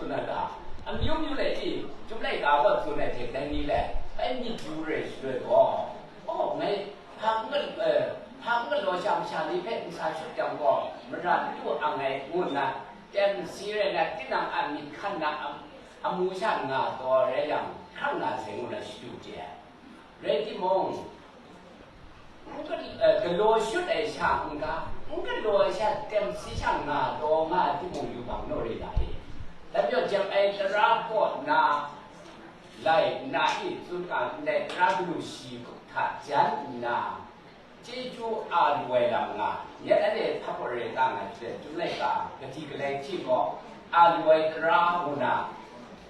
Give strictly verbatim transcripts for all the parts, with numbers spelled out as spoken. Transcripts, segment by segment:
Na ga, amyu myu le i, Chyum laika gaw tsun ai hte dai ni le, bai myit yu re shaloi gaw, oh, ngai hpa n gal-, eh, hpa n galaw sha masha ni hpe n sa shut yang gaw, mara n lu ang ai, ngu nna, teng si rai na, tinang a myit hkan na am-, amu sha nga taw rai yang, hkrang nga sai ngu na shadu chye ai. Rai timung, n ga-, eh, galaw shut ai sha n ga, n galaw ai sha teng si sha nga taw nga ai timung, yubak naw re ga e. Dai majaw, jep ai tara kaw nna, lai nna i tsun ga ndai tara galu shi hta jan nna, chyeju a lu ai lam nga, yet anhte hpa pawt rai nga ai hte, Chyum laika, kahti galai hti gaw, a lu ai tara ngu na,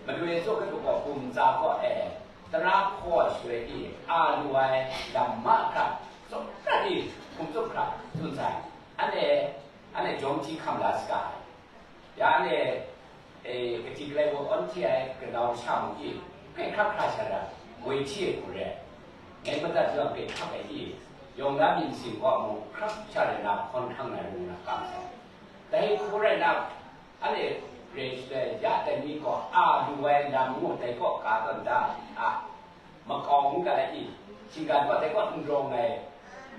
Maloi tsaw kadu gaw, bum tsa gaw e, tara hkaw ai shaloi i, a lu ai lam mahkra, tsawp prat i, hkum tsawp hkra tsun sai. Anhte, anhte jawm hti hkam la saga ai. Ya anhte, e, kahti galai gaw awn hti ai kanau sha mung i, kai hkrak hkra sha ra, woi hti ai hku re. Ngai madat yang kai hkrak ai i, yawng na myit sin gaw mung hkrak sha rai na, hkawn hkrang na rai ngu na kam sai. Dai hku rai na, anhte rai shaloi ya dai ni gaw a lu ai lam ngu dai kaw ka tawn da a, makau n gat ai i, shinggan gaw dai kaw n rawng ai,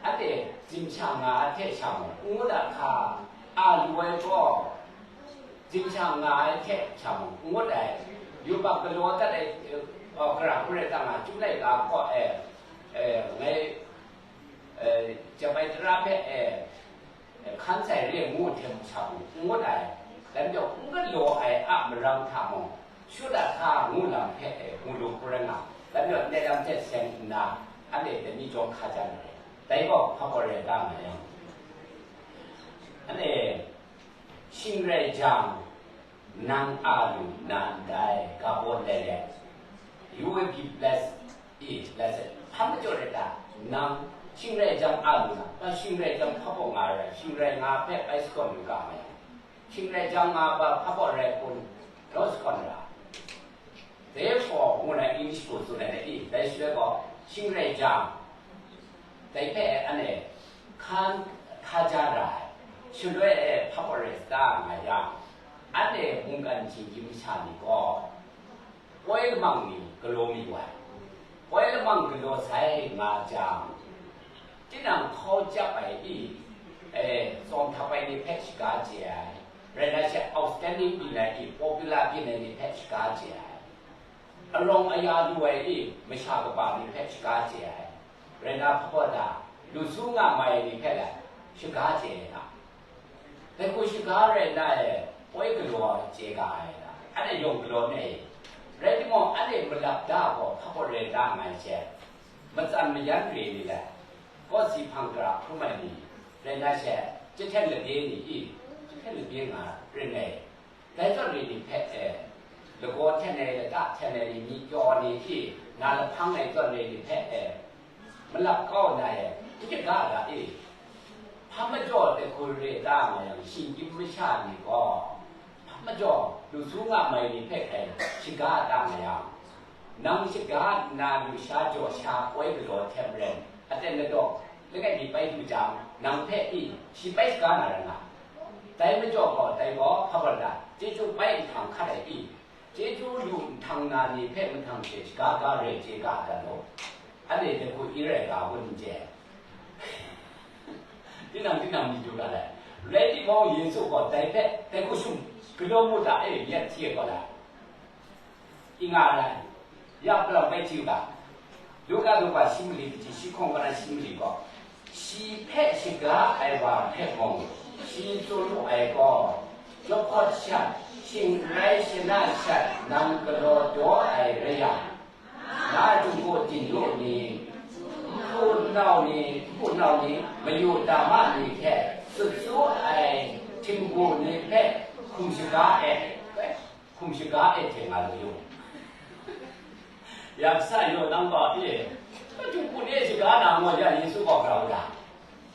anhte zimsha nga ai hte sha mung, n ngut a hka, a lu ai gaw, zimsha nga ai hte sha mung, n ngut ai, yubak galaw dat ai, eh, gara hku rai nga, Chyum laika kaw e, eh, ngai, eh, jep ai tara hpe, eh, hkan sai re ngu hte mung sha mung n ngut ai, dai majaw n galaw ai a marang hta mung, shut a hka ngu lam hpe, e, hku lu hku rai nga, dai majaw ndai lam hte seng nna, anhte dai ni jawng hka jan ai, dai gaw hpa pawt rai nga yang, anhte shing rai jang, nang a lu nna ndai ga baw ndai let, you will be blessed. I, blessed. Hpa majaw rai ta, nang shing rai jang a lu na, hpa shing rai jang hpa baw nga rai, shing rai nga hpe bai sakawn lu ga mai. Shing rai jang nga hpa hpa baw rai kun, raw sakawn ra. Therefore, ngu na English gaw tsun ai i, dai shaloi gaw, shing rai jang, dai hpe anhte hkan hta ja ra ai, shaloi e hpa pawt rai sa nga yang, anhte mungkan hkying masha ni gaw, poi lamang ni galaw mi wa ai. Poi lamang galaw sai nga jang, tinang hkau jap ai i, e, tsawm htap ai ni hpe shaga chye ai, rai na she outstanding byin ai i, popular byin ai ni hpe shaga chye ai, arawng aya lu ai i, masha kaba ni hpe shaga chye ai, rai na hpa baw da, lu su nga mai ai ni hpe la shaga chye ai hta. Dai hku shaga rai na e, poi galaw chye ga ai hta, anhte yawng galaw ne e. Rai timung, anhte malap da gaw hpa pawt rai da nga ai she, matsan mayan re ni le, kawsi hpang gara hkrum ai ni, rai na she, jahten labye ni i, jahten labye nga ring ai. Dai zawn re ni hpe e, lagaw hten ai, lata hten ai ni, myi kyaw ni hte na lahpang ai zawn re ni hpe e, malap kau nna e, n shaga ga e. Hpa majaw dai hku re ta nga yang, shinggyim masha ni gaw, hpa majaw lu su nga mai ni hpe hkrai shaga ta nga yang, nang shaga nna lu sha jaw sha koi galaw hte maren, aten ladaw langai mi bai du jang, nang hpe i, shi bai shaga na rai nga. Dai majaw gaw, dai gaw hpa pawt da, chyeju bai nhtang hkat ai i, chyeju lu nhtang na ni hpe mahtang hte shaga ga rai chye ga dat law, anhte dai hku i rai ga gun n chye. Tinang, tinang myit yu ga lai. Rai timung, Yesu gaw dai hpe, dai hku shung, galaw mu ta e, myit hti ai gaw lai. I nga ai, ya palawng bai chyu ga, Luka daw shi mali kaji shi hkawng kaw na shi mali gaw, shi hpe shaga ai wa hpe mung, shi tsun wu ai gaw, jahpawt shat, shingrai shana shat nang galaw daw ai rai yang, na jungku dindu ni, nhpu nau ni, nhpu nau ni, mayu dama ni hte sut su ai htingbu ni hpe hkum shaga e. Hkum shaga e hte nga lu yu. Ya kasa yu nang gaw e, Madu hku ni shaga na ngaw ya Yesu gaw grau da.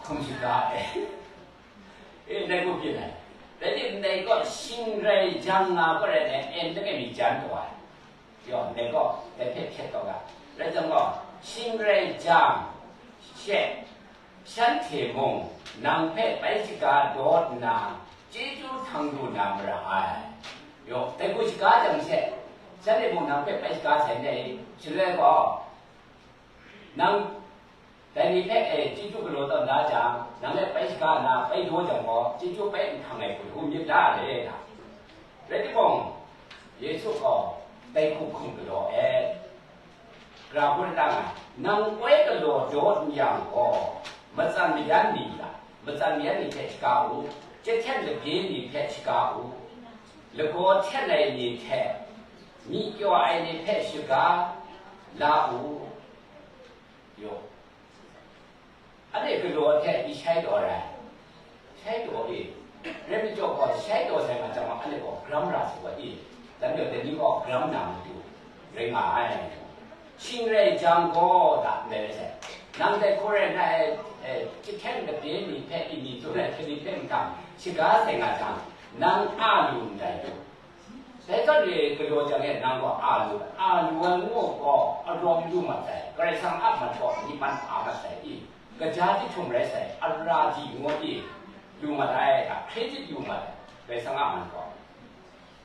Hkum shaga e. E, ndai gaw byin ai. Dai ni ndai gaw shing rai jang nga gaw rai nme, e, ndai mi jan taw ai. Yaw, ndai gaw, dai hpe hpyet taw ga. Rai jang gaw, shing rai jang, she, shanhte mung nang hpe bai shaga daw nna, chyeju htang lu na mara ai. Yaw, dai hku shaga jang she, shanhte mung nang hpe bai shaga sai ndai, shaloi gaw, nang dai ni hpe, e, chyeju galaw tawn da jang, nang e bai shaga nna bai daw jang gaw, chyeju bai n htang ai hku hkum myit da le, na. Rai timung, Yesu gaw dai hku hkum galaw ai. Gara hpun lang ai, nang koi galaw daw n yang gaw, matsan mayan ni hta, matsan mayan ni hpe shaga u, jahten labye ni hpe shaga u, lagaw hten ai ni hte, myi kyaw ai ni hpe shaga la u. Yaw. Anhte galaw hte i shai taw rai. Shai taw e. Rai majaw gaw, shai taw sai nga jang, anhte gaw gram ra su wa e. Dan yawng dai ni gaw gram na matu rai nga ai. Shing rai jang gaw, da ndai rai sai. Nang dai hku rai na ai, e, jahten labye ni hpe, i ni tsun ai hkye ni hpe n hkam, shaga sai nga jang, nang a lu ndai lu. Dai zawn re galaw jang e, nang gaw a lu, a lu ai ngu gaw, arawng lu mat sai, Karai Kasang a man gaw myi man a mat sai i, kaja jahtum rai sai, ara ji ngu i, lu mat ai, a hkre jit lu mat ai, Karai Kasang a man gaw.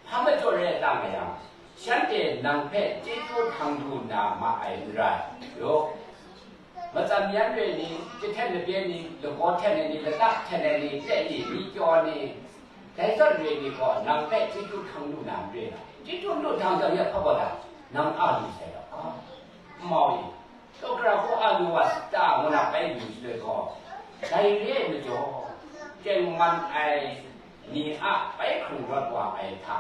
Hpa majaw re ai ta nga yang, shanhte nang hpe chyeju htang lu na ma ai n rai, yaw. Matsan yan re ni, jahten labye ni, lagaw hten ai ni, lata hten ai ni, teh ni, myi kyaw ni, dai zawn re ni gaw, nang hpe chyeju htang lu na n re na? Chyeju n lu htang jang ya hpa gaw da, nang a lu sai gaw, a, n mau i, taw gara hku a lu wa sata ngu na bai lu shaloi gaw, dai re ai majaw, tengman ai ni a bai hkrung rawt wa ai hta,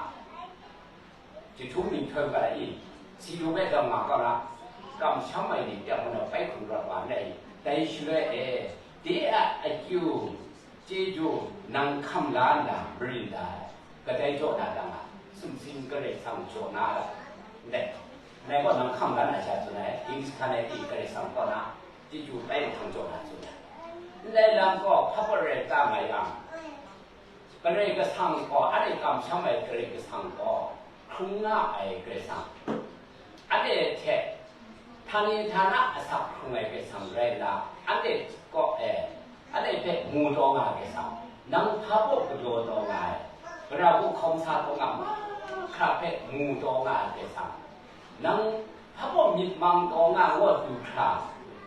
jahtum myihtoi ga i, si lu hpe dam nga kau na, kamsham ai ni teng gaw bai hkrung rawt wa ndai, dai shaloi e, de a akyu chyeju nang hkam la nna marin da ai, kadai jaw na dang a, sumsing Karai Kasang jaw na ra, ndai, ngai gaw nang hkam la na sha tsun ai, ging jahkan ai pyi Karai Kasang kaw na, chyeju bai mahtang jaw na tsun ai. Ndai lam gaw hpa pawt rai ta nga yang, Karai Kasang gaw, anhte kamsham ai Karai Kasang gaw, hkrung nga ai Karai Kasang, anhte hte htani htana asak hkrung ai Karai Kasang rai nna, anhte kaw e, anhte hpe mu taw nga ai Karai Kasang, nang hpa baw galaw taw nga ai, gara hku hkawm sa taw nga mahkra hpe mu taw nga ai Karai Kasang, nang hpa baw myit mang taw nga ngut du hkra,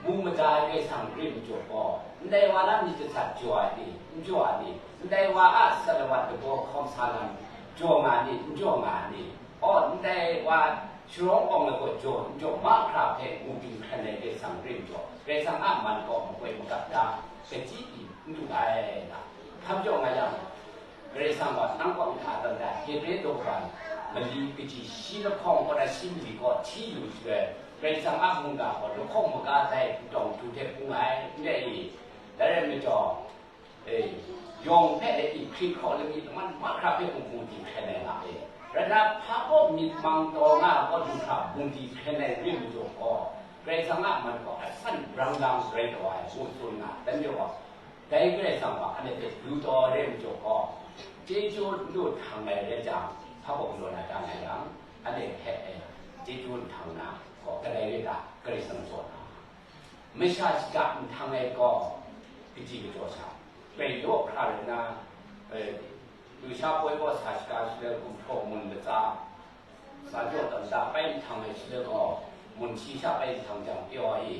mu mada ai Karai Kasang rim jaw gaw, ndai wa na myit gasat jaw ai ni, n jaw ai ni, ndai wa a salawat lagaw hkawm sa lam jaw nga ni, n jaw nga ni, aw, ndai wa sharawng awng lagaw jaw n jaw mahkra hpe mu ging hkran ai Karai Kasang rim jaw, Karai Kasang a man gaw makoi magap da, kachyi pyi n lu ai, na, hkam jaw nga yang, Karai Kasang gaw nang kaw n hta dan da, Hebre daw kaba mali kaji shi lahkawng kaw na shi mali kaw hti lu shaloi, Karai Kasang a mungga gaw lahkawng maga dai n tawng du hte bung ai, n rai i? Dai rai majaw, e, yawng hpe e, i hkrit hkaw lami laman mahkra hpe mung bungdi hkren ai nga e. Rai nna, hpa kaw myit mang taw nga ai kaw du hkra bungdi hkren ai re majaw gaw, Karai Kasang a man gaw asan brang lang rai taw ai, ngu tsun nga, dan jaw gaw, dai Karai Kasang gaw anhte hpe du taw ai re majaw gaw, chyeju n lu htang ai rai jang, hpa kaw galaw na da nga yang, anhte hpe e, chyeju n htang na gaw, kadai re ta, Karai Kasang jaw na. Masha shada n htang ai gaw, kaji kadaw sha, bai daw hkra rai nna, e, lusha poi gaw sa shaga shaloi gumhpraw mun latsa, sa jaw tam da bai n htang ai shaloi gaw, mun shi sha bai n htang jang pyaw ai i?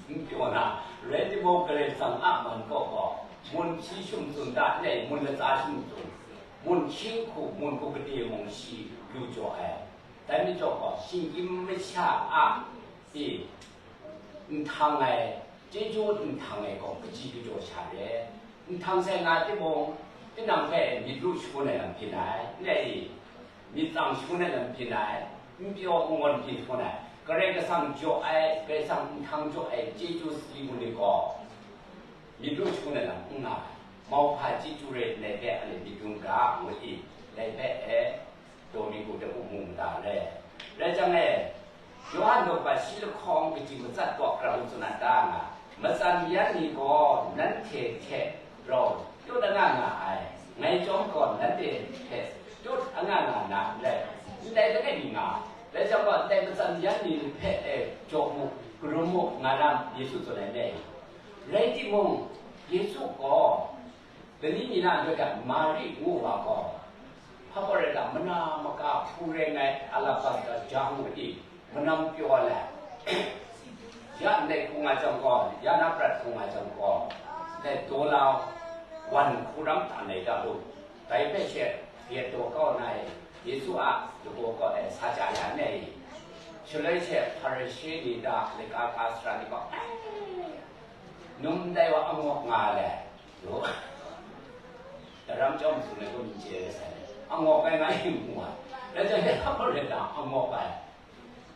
N pyaw na, rai timung, Karai Kasang a man kaw gaw, mun shi shum tsun da, ndai mun latsa shum tsun, mun hkying hku, mun hku gade mung shi lu jaw ai. Dai majaw gaw, shinggyim masha a, e, n htang ai, chyeju n htang ai gaw, kaji kadaw sha re. N htang sai nga timung, tinang hpe myit ru shangun ai lam byin ai, n rai i? Myit tsang shangun ai lam byin ai, n pyaw n ngawn byin shangun ai. Karai Kasang jaw ai, Karai Kasang n htang jaw ai chyeju sali gun ni gaw, myit ru shangun ai lam n nga ai. Mauhpa chyeju re, ndai hpe anhte myit dum ga, ngu i, dai hpe e, Daw mi hku hte mung mu mada le. Rai jang e, Yawhan daw kaba shi lahkawng kaji matsat kaw hkra tsun na ta nga, matsan yan ni gaw nanhte hte rau tut anga nga ai, ngai chyawm gaw nanhte hte tut anga nga na n rai, ndai langai mi nga, rai jang gaw, ndai matsan yan ni hpe e jaw mu, karum mu, nga lam Yesu tsun ai n rai. Rai timung, Yesu gaw, Dali mi na ndoi hta Mari ngu wa gaw, Hpa rai lam, mana maka hpu rai ngai alabasta jang ni manam pyaw ai, ya ndai hku nga jang gaw, ya na prat hku nga jang gaw, dai dola wan hku ram hta nai da lu. Dai hpe she, Pilato kaw na e, Yesu a lagaw kaw e sa chya ya nai? Shaloi she Hparishe ni da, laika ka sara ni gaw, "Ai, num ndai wa angawk nga le, yo, daram chyawm hpung ai gaw n chye ai sai, angawk ai nga yu mu ai, dai jang, ya hpa rai da angawk ai?"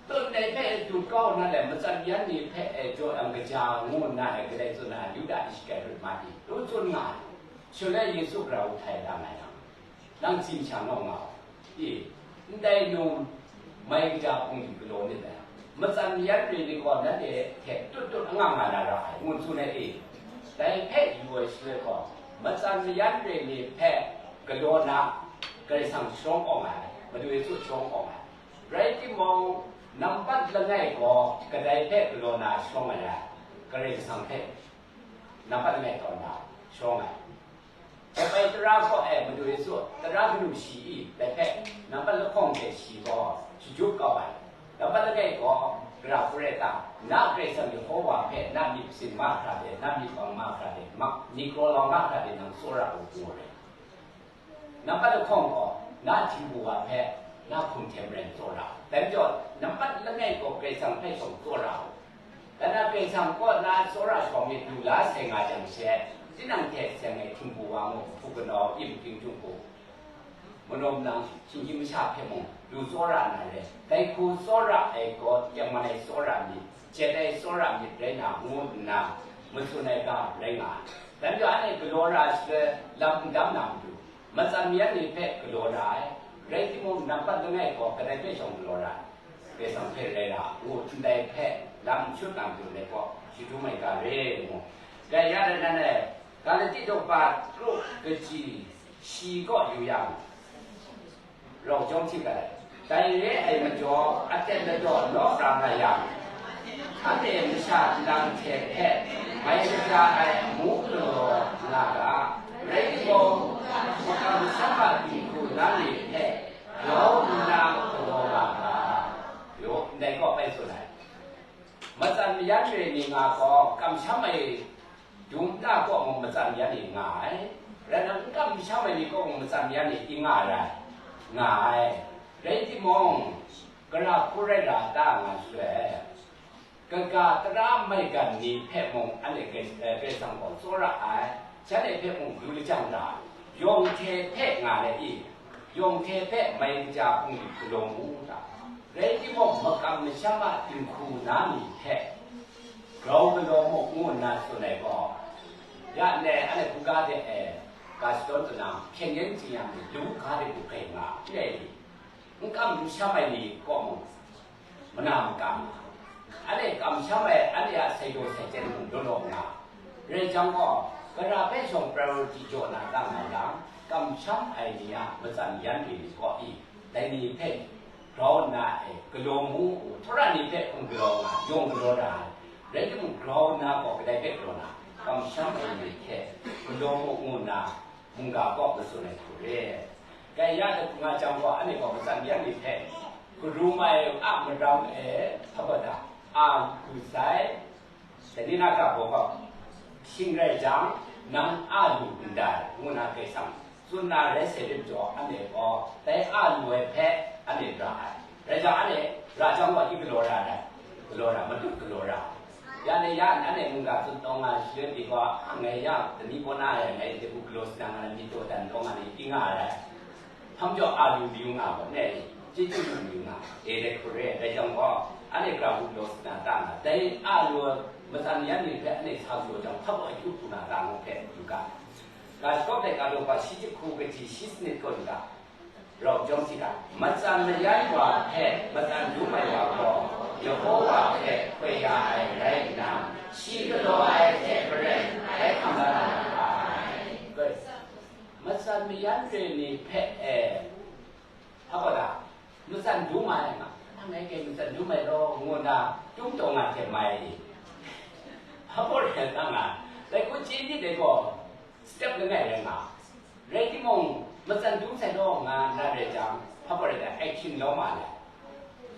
Tut dai hpe dut kau na le, matsan yan ni hpe e jaw yang kaja ngu nna e kadai tsun ai, Yuda Iskariot ma ni, lu tsun nga ai. Shaloi Yesu Hkra wu htai da nga yang, nang tsin sha naw nga u. I, ndai num mai kaja hpung yu galaw nit dai, matsan yan re ni gaw nanhte hte tut tut anga nga na ra ai, ngu tsun ai i. Dai hpe yu ai shaloi gaw, matsan yan re ni hpe galaw na, Karai Kasang sharawng awng ai, Madu Yesu sharawng awng ai. Rai timung, nampat langai gaw kadai hpe galaw na sharawng ai rai, Karai Kasang hpe nampat langai tawn na sharawng ai. Jep ai tara kaw e Madu Yesu, tara kanu shi i, dai hpe nampat lahkawng hte shi gaw shajup kau ai. Nampat langai gaw, gara hku rai ta, na Karai Kasang Yehova hpe na myit masin mahkra de, na myit bang mahkra de, ma, myit kraw lau mahkra de nang tsawra u, ngu ai. Nampat lahkawng gaw, na htingbu wa hpe, na hkum hte maren tsawra u. Dai majaw, nampat langai gaw Karai Kasang hpe shawng tsawra u. Dan na Karai Kasang kaw na tsawra shawng myit lu la sai nga jang she, tinang hte seng ai htingbu wa mung, hpu kanaw, im ting jung hku, manaw manang, hkying hkying masha hpe mung, lu tsawra na re. Dai hku tsawra ai gaw, tengman ai tsawra myit, jet ai tsawra myit rai na, ngu nna, matsun ai ga rai nga ai. Dai majaw, anhte galaw ra shaloi, lam n dam na matu, matsan yan ni hpe galaw ra ai, rai timung, nampat langai gaw kadai hpe shawng galaw ra ai? Karai Kasang hpe rai ra, ngu ndai hpe lam n shut na matu, dai gaw shadum ai ga re, ngu. Dai ya dan nan e, Galati daw pa tru kaji shi kaw yu yang, rau jawm hti ai. Dai re ai majaw, aten ladaw naw pra nga yang, anhte masha nlang hte hpe mai kaja ai amu galaw nga ga, rai timung, makam masham a dinghku na ni hpe grau nna galaw nga ga, yu, ndai kaw bai tsun ai. Matsan mayan re ni nga gaw, kamsham ai dum nta kaw mung matsan mayan ni nga ai, rai nna, n kamsham ai ni kaw mung matsan mayan ni i nga ai rai, nga ai. Rai timung, gara hku rai ra ta nga shaloi, kaga tara maigan ni hpe mung anhte Karai, eh, Karai Kasang gaw tsawra ai, shanhte hpe mung lu lajang ra ai, yawng hte hpe nga ai i, yawng hte hpe mai kaja hpung yu galaw mu ta? Rai timung, makam masham a dinghku na ni hpe grau galaw mu, ngu nna tsun ai gaw, ya ndai anhte hkungga de e, ga shadawn tsang nna, hpyen yen tsing yang, lu ga de mung grai nga, n rai ni? N kamsham ai ni kaw mung, mana makam nga, anhte kamsham ai, anhte a saidaw sai chyen mung law law nga, rai jang gaw, gara hpe shawng priority jaw na ta nga yang, kamsham ai ni a matsan yan re ni kaw i, dai ni hpe grau nna e galaw mu, tsawra ni hpe hpung galaw nga, yawng galaw ra ai, rai timung, grau nna gaw kadai hpe galaw na, kamsham ai ni hte galaw mu, ngu nna, mungga kaw matsun ai hku re. Dai ya dat nga jang gaw, anhte gaw matsan yan ni hpe, karum ai a maram e, hpa gaw da, a lu sai, dai ni na ga baw gaw, shing rai jang, nang a lu ndai, ngu nna Karai Kasang tsun na rai sai rit majaw, anhte gaw dai a lu ai hpe anhte ra ai. Rai jang, anhte ra jang gaw, i galaw ra ai, galaw ra, matut galaw ra. Ya ni ya, anhte mungga tsun tawng nga shaloi pyi gaw, ngai ya, dani kaw na rai, ngai de bu galaw sinang ai myit daw dan tawng nga ni, i nga ai. Hpa majaw a lu mayu nga gaw, ne, chyeju lu mayu nga, e dai hku re, dai jang gaw, anhte gara bu galaw sinang ta nga, dai a lu matsan yan ni hpe anhte sa galaw jang, hpa gaw akyu hku na ta ngu hpe yu ga. Ga shakaw dai ga daw pa shi jahku kaji shi sanit kaw yu ga. Rau jawm hti ga, matsan mayan wa hpe matsan dum ai wa gaw, Yehova hpe hkoi ya ai rai nna, shi galaw ai hte maren bai hkam la na ra ai. Matsan mayan re ni hpe e, hpa gaw da, matsan dum ai nga, nang ngai kai matsan dum ai law, ngu nna, tum taw nga hte mai, hpa gaw rai nga, dai hku chye myit dai gaw, step langai rai nga. Rai timung, Matsan dum sai law nga na rai jang, hpa pawt rai ai hkying lawm ma lai,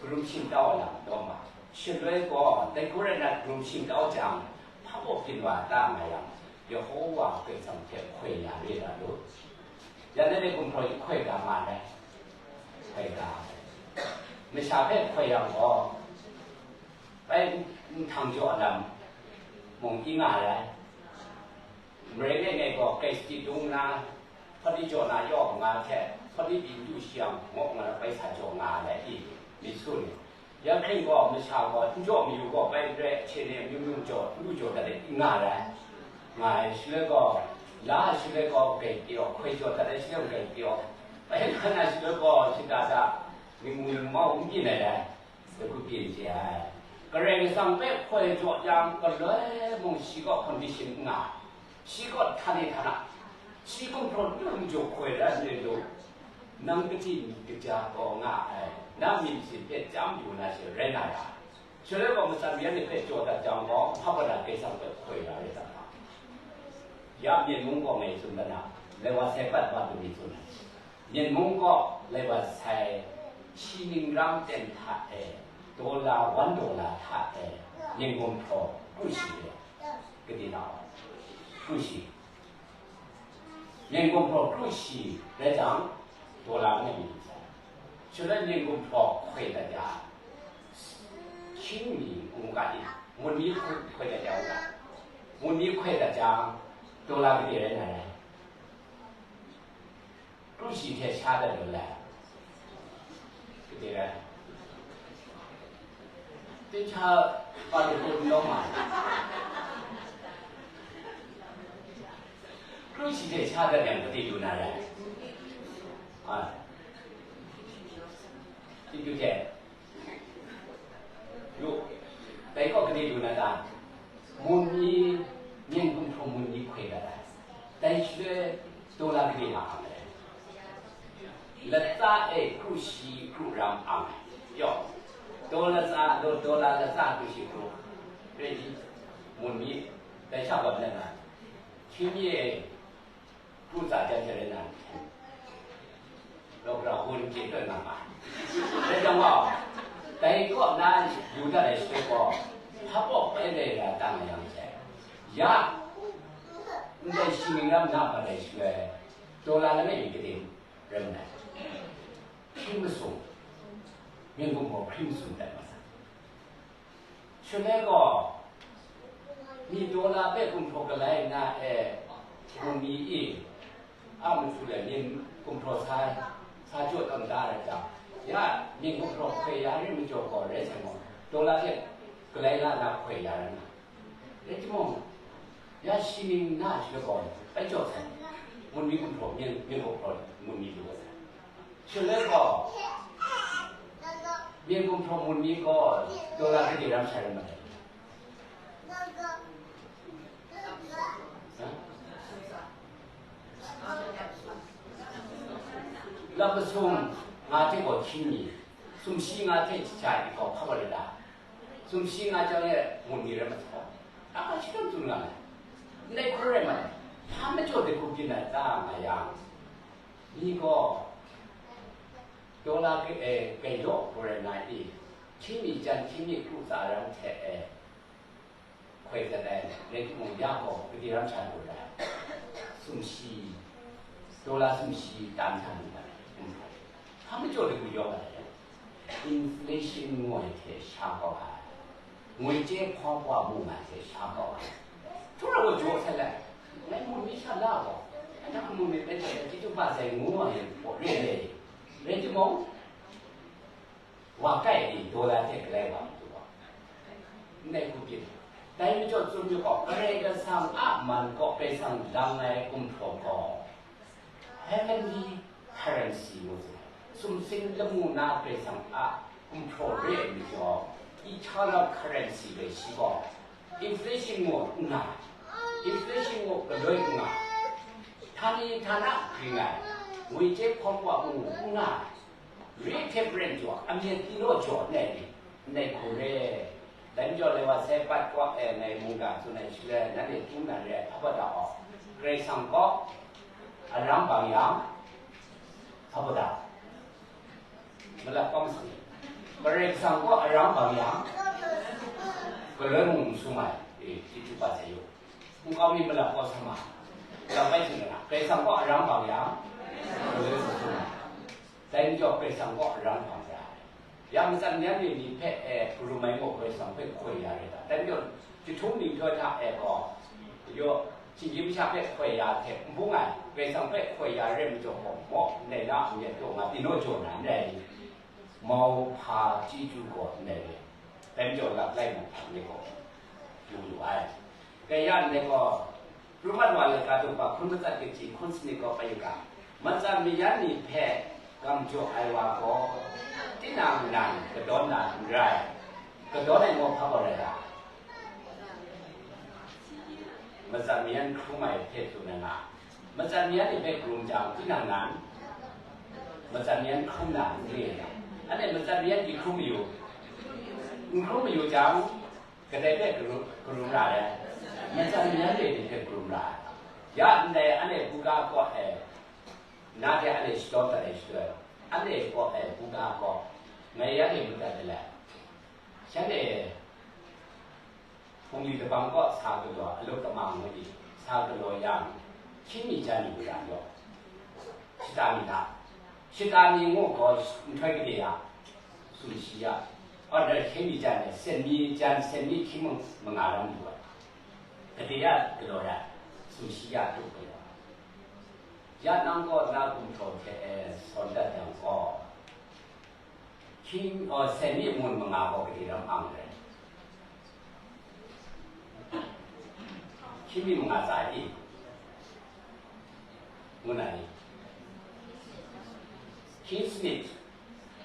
karum shingtau ai lam lawm ma. Shaloi gaw, dai hku rai na karum shingtau jang, hpa pawt byin wa ta nga yang, Yehova Karai Kasang hte hkoi ya re ra lu. Ya na le gumhpraw yi hkoi ga ma rai. Hkoi ga. Masha hpe hkoi yang gaw, bai nhtang jaw lam mung i nga rai. Marai langai gaw kai sadi dung na, hpawt di jaw na yawng nga hte, hpawt di byin du shi yang, mawk nga bai sa jaw nga ai i, myit su ni. Ya hkring gaw, masha gaw, n jaw mayu gaw, bai n rai, ahte ne, amyu myu jaw, n du jaw dat ai, nga rai. Nga ai, shaloi gaw, la ai shaloi gaw, gai pyaw, hkoi jaw dat ai shaloi gaw, gai pyaw. Bai hkan ai shaloi gaw, shada da, ning mu ning mau, n byin ai rai. Dai hku byin chye ai. Karai Kasang hpe hkoi jaw yang, galoi mung shi kaw condition n nga ai. Shi kaw htan e htan a, shi gumhpraw lu majaw hkoi rai nme law, nang kaji myit kaja taw nga ai, nang myit masin hpe chyam yu na she rai na ra. Shaloi gaw matsan mung ya ni hpe jaw dat jang gaw, hpa pawt ai Karai Kasang hpe hkoi ra rai dat nga. Ya Myen mung kaw ngai tsun dat na, lai wa sai pat wa du mi tsun ai. Myen mung kaw lai wa sai, shi ning ram ten hta e, dollar, one dollar hta e, myen gumhpraw kru shi re, kadi na, kru shi. Myen gumhpraw kru shi rai jang, dollar ngai mi sai. Shaloi myen gumhpraw hkoi dat ya, hkying mi n ga i, mun mi hkoi dat ya u ga, mun mi hkoi dat jang, dollar kadi rai na rai. Kru shi hte sha dat lu lai. Kade rai? Dinghta pa lu hkrum lawm ma. Kru shi hte sha dat yang kade lu na rai? Ai. Dinghta hte. Yu, dai kaw kade lu na ta? Mun mi, myen gumhpraw mun mi hkoi dat ai. Dai shaloi, dollar kade ma ang ai? Latsa e kru shi kru ram ang ai. Yaw, dollar latsa, do-, dollar latsa kru shi kru. Rai ji, mun mi, dai sha bap na na. Hkying mi e, kru tsa jan hte rai na, law gara hun chye tawn nga ma ai. Dai jang gaw, dai kaw na yu dat ai shaloi gaw, hpa pawt bai rai ra ta nga yang sai. Ya, ndai shi ning ram na mat ai shaloi, dollar langai mi kade rai nna, hkring masum, myen gumhpraw hkring masum dat ma sa. Shaloi gaw, mi dollar hpe gumhpraw galai na e, mun mi i, a matu le myen gumhpraw sa, sa jaw tawn da ai jang, ya myen gumhpraw hkoi ya re majaw gaw rai sai gaw, dollar hte galai la na hkoi ya rai nga. Rai timung, ya shi ning na shaloi gaw, bai jaw sai, mun mi gumhpraw, myen, myen gumhpraw mun mi lu ai. Shaloi gaw, myen gumhpraw mun mi gaw, dollar kade ram shai rai ma ai? Ha? Lam masum nga hte gaw hkying mi, sumshi nga hte shacha i gaw hpa wa rai ta? Sumshi nga chyawm e mun mi rai ma sa, a hpa shi tawn tsun nga ai. Ndai hku rai ma ai. Hpa majaw de hku byin ai ta nga yang, mi gaw, dollar ke, eh, gailaw hku rai na i, hkying mi jan hkying mi kru tsa ram hte e, hkoi dat ai, rai timung, ya gaw kade ram sha lu ai? Sumshi, dollar sumshi tam sha lu ai. Hpa majaw de hku yawng ai? Inflation ngoi hte sha kau ai, ငွေကြေးဖောင်းပွမှု nga hte sha kau ai. Hkrum rai gaw jaw sai lai, ngai mun mi sha la gaw, nang mun mi bai hte chyeju ba sai ngu ai gaw re ai. Rai timung, wa kai ni, dollar hte galai wa matu gaw, ndai hku byin. Dai majaw tsun myit gaw, Karai Kasang a man kaw Karai Kasang lang ai gumhpraw gaw, heavenly currency ngu sai. Sumsing lamu na Karai Kasang a gumhpraw re ai majaw, eternal currency rai shi gaw, inflation ngu n nga ai, inflation ngu galoi n nga ai, htani htana hkring ai, ငွေကြေးဖောင်းပွမှု n nga ai, re hte pren jaw, amyat di law jaw n ai ni, ndai hku re. Dai majaw, lai wa sai pat kaw e ngai mungga tsun ai shaloi, nanhte htum na re ai hpa da gaw, Karai Kasang kaw aram bang yang, Hpa da? Malat kawm sa ni? Karai Kasang kaw arang bang yang, galoi mung n sum ai, e, chyeju kaba sai yu. Nkau mi malat kawm sa ma? Malat bai hting na, Karai Kasang kaw arang bang yang, galoi mung n sum ai. Dai majaw Karai Kasang kaw arang bang ra ai. Ya matsat myan ni ni hpe, e, karum ai gaw Karai Kasang hpe hkoi ya rai ta? Dai majaw, jahtum ni nhtoi hta e gaw, yaw, shinggyim masha hpe hkoi ya hte n bung ai, Karai Kasang hpe hkoi ya rai majaw gaw, maw, ndai na a myit taw nga, pyi naw jaw na n rai ni? Mau hpa chyeju gaw n rai ni? Dai majaw, lap lai mung hpa ni gaw, lu lu ai. Kaya ndai gaw, Rumat wa laika daw hpa hkun matsat kaji hkun sanit gaw bai yu ga, matsat mayan ni hpe gam jaw ai wa gaw, tinang nan kadawn na n rai. Kadawn ai gaw hpa gaw rai ga? Matsat mayan hkrum ai hpe tsun ai nga. Matsat mayan ni hpe karum jang, tinang nan matsat mayan hkrum na n re ai. Anhte matsat mayan di hkrum mayu, n hkrum mayu jang, kadai hpe karum, karum ra ai? Matsat mayan re ni hpe karum ra ai. Ya ndai anhte buga kaw e, na de anhte shadawn dat ai shaloi, anhte kaw e buga kaw, ngai ya de madat de le. Shanhte Hpungli Dabang kaw sa galaw, alup kama ngu di, sa galaw yang, hkying mi jan ni mara yaw, shata mi hta, shata mi ngu gaw nhtoi kade ya, sumshi ya, order hkying mi jan e, sen mi jan, sen mi hkying mung manga lam lu ai. Kade ya galaw ya, sumshi ya tup galaw. Ya nang kaw na gumhpraw hte e sawn dat yang gaw, hkying, oh, sen mi mun manga gaw kade ram ang rai? Hkying mi manga tsa i? Ngu na ni? Hkying sanit,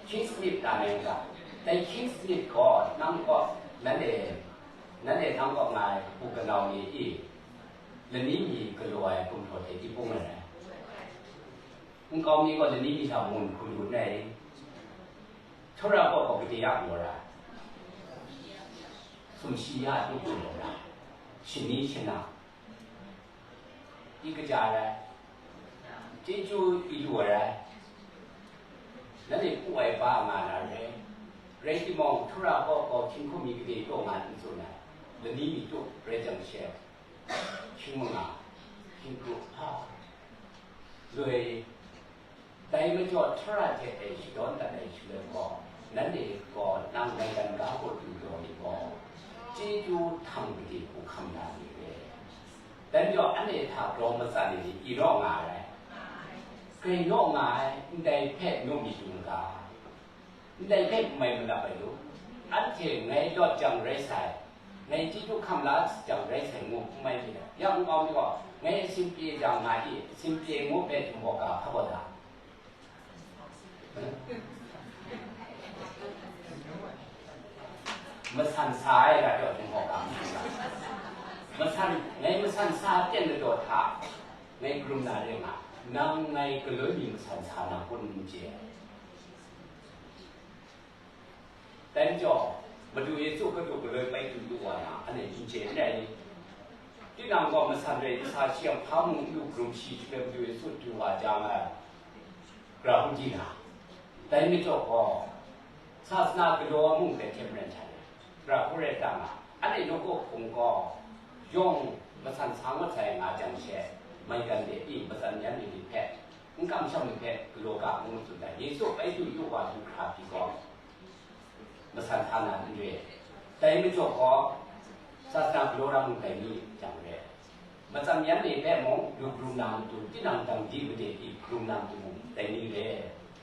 hkying sanit ta na n ga? Dai hkying sanit gaw nang kaw, nanhte, nanhte nang kaw nga ai kabu kanau ni i? Lani mi galaw ai gumhpraw hte tipung ai rai? Nkau mi gaw lani mi hta mun hkru lu n rai? Htawra kaw gaw kade ya galaw ra? Sumshi ya tup galaw ra? Shani shana? I kaja rai? Chyeju i lu ai rai? Nanhte pu ai ba nga na re? Rai timung, Htawra kaw gaw hkying hkum mi kade kaw nga n tsun ai? Lani mi tup rai jang she, hkying manga, hkying hkru hpa, loi. Dai majaw Htawra hte e shadawn dat ai shaloi gaw, nanhte gaw nang maigan ga kaw du daw ni gaw, chyeju htang kade hku hkam na ni re? Dai majaw anhte hta grau matsat ni ni i naw nga ai? Grai naw nga ai, ndai hpe naw myit du n ga? Ndai hpe n mai malap ai lu, anhte ngai lawt jang rai sai, ngai chyeju hkam la jang rai sai ngu n mai myit ai. Ya nkau mi gaw, ngai asin pye jang nga i, asin pye ngu hpe htum hkawk ga hpa gaw da? Masan sa ai ga taw htum hkawk ga? Masan, ngai masan sa ten ladaw hta, ngai karum na re nga, nang ngai galoi mi masan sa na kun n chye ai. Dai majaw, Madu Yesu Hkristu galoi bai du du wa na, anhte n chye n rai ni? Tinang gaw masan rai nsa shi yang hpa mung n lu hkrum shi jahpe Madu Yesu du wa jang ai, gara hku di na. Dai majaw gaw, sasana galaw mung hpe hte maren hta e, gara hku rai ta nga, anhte nawku hpung gaw, yawng masan sa ngut sai nga jang she, maigan de i masan yan ni ni hpe, n kamsham ni hpe galaw ga ngu tsun ai. Yesu bai du yu wa du hkra pyi gaw, masan hta na n re. Dai majaw gaw, sasana galaw ra mu dai ni jang re. Matsam yan ni hpe mung, lu hkrum na matu, tinang dang di made di hkrum na matu mung, dai ni re.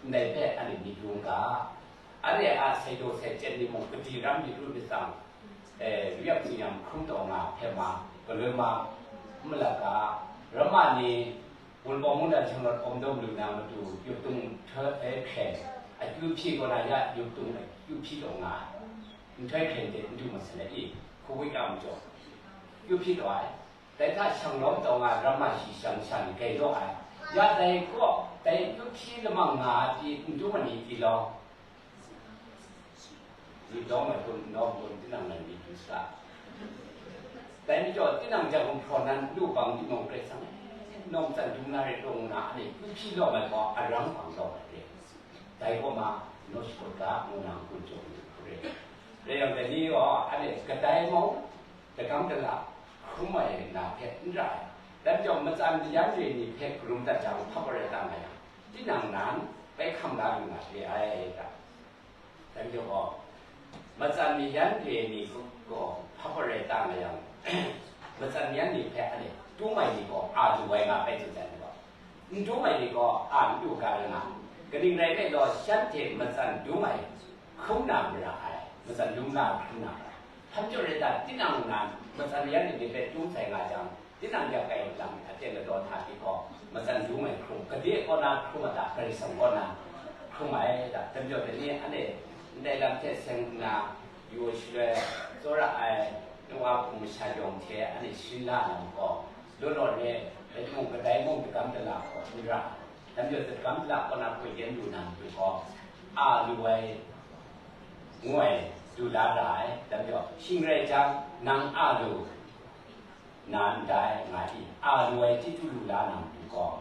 Ndai hpe anhte myit ru n ga. Anhte a saidaw sai chyen ni mung, kadi ram myit ru myit tsang, eh, ru yak tsing yang hkrum taw nga hpe ma, galoi ma, n malat ga. Ramma ni, Wunpawng mungdan shanglawt hkawm dawm lu na matu, yuptung hte hkren, akyu hpyi kaw na ya, yuptung akyu hpyi taw nga ai. Nhtoi hkren de n du mat sai i, hku wik a majaw, akyu hpyi taw ai. Dai hta shanglawm taw nga ai, ramma shi shang sha ni gai law ai. Ya dai kaw, dai akyu hpyi lamang nga ai pyi n du ma ni pyi law. Myit lawm ai hkrum n lawm hkrum, tinang nan myit du saga. Dai majaw, tinang jang gumhpraw nan lu bang timung, Karai Kasang e, Nawng tsan dum na re, lawng na, anhte kyu hpyi lawm ai gaw, arang hpang lawm ai re. Dai gaw ma, naw shakut ga, ngu na, n-gun jaw lu hku re. Rai yang, dai ni gaw, anhte kadai mung, dagam dala, hkrum ai na hpe n ra ai. Dai majaw, matsan yan re ni hpe karum dat jang, hpa gaw rai ta nga yang, tinang nan, bai hkam la lu na re ai ta. Dai majaw gaw, matsan mi yan re ni gaw hpa gaw rai ta nga yang, matsan mi yan ni hpe anhte dum ai ni gaw a lu ai nga bai tsun dan ai gaw, n dum ai ni gaw a n lu ga ai nga. Kaning rai nme law, shanhte matsan dum ai hkrum na mara ai, matsan dum na hkrum na mara ai. Hpa majaw rai ta, tinang nan matsan mi yan ni hpe dum sai nga jang, tinang ya kai lam aten ladaw hta pyi gaw, matsan dum ai hkrum, gade kaw na hkrum a ta, Karai Kasang kaw na hkrum ai ta, dai majaw dai ni anhte ndai lam hte seng nna yu ai shaloi, tsawra ai Noa hpung masha yawng hte anhte sharin la na gaw, law law re, dai mung kadai mung dagam dala gaw n ra, dai majaw dagam dala kaw na hpe yen lu na matu gaw, a lu ai, ngu ai, du la ra ai, dai majaw, shing rai jang, nang a lu, na ndai nga i, a lu ai Titu lu la na matu gaw,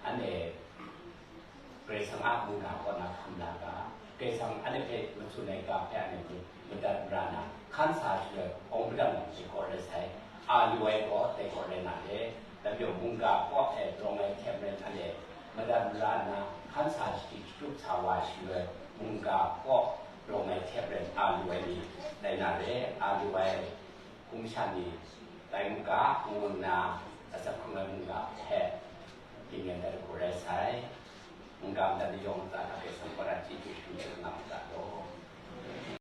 anhte Karai Kasang a mungga kaw na hkam la ga, Karai Kasang anhte hpe matsun ai ga hpe anhte madat mara na, hkan sa shaloi, awng padang lam dai kaw rai sai, a lu ai gaw dai kaw rai na le, dai majaw mungga kaw e rawng ai hte maren anhte madat mara nna, hkan sa shachyip shatup sa wa shaloi, mungga kaw rawng ai hte maren a lu ai ni rai na re, a lu ai hkum shan ni rai mu ga, ngu nna asak hkrung ai mungga hpe byin yen dat ai hku rai sai. Mungga madat ni yawng ntsa hta Karai Kasang kaw na chyeju hkrum hkrum nga mu ga law.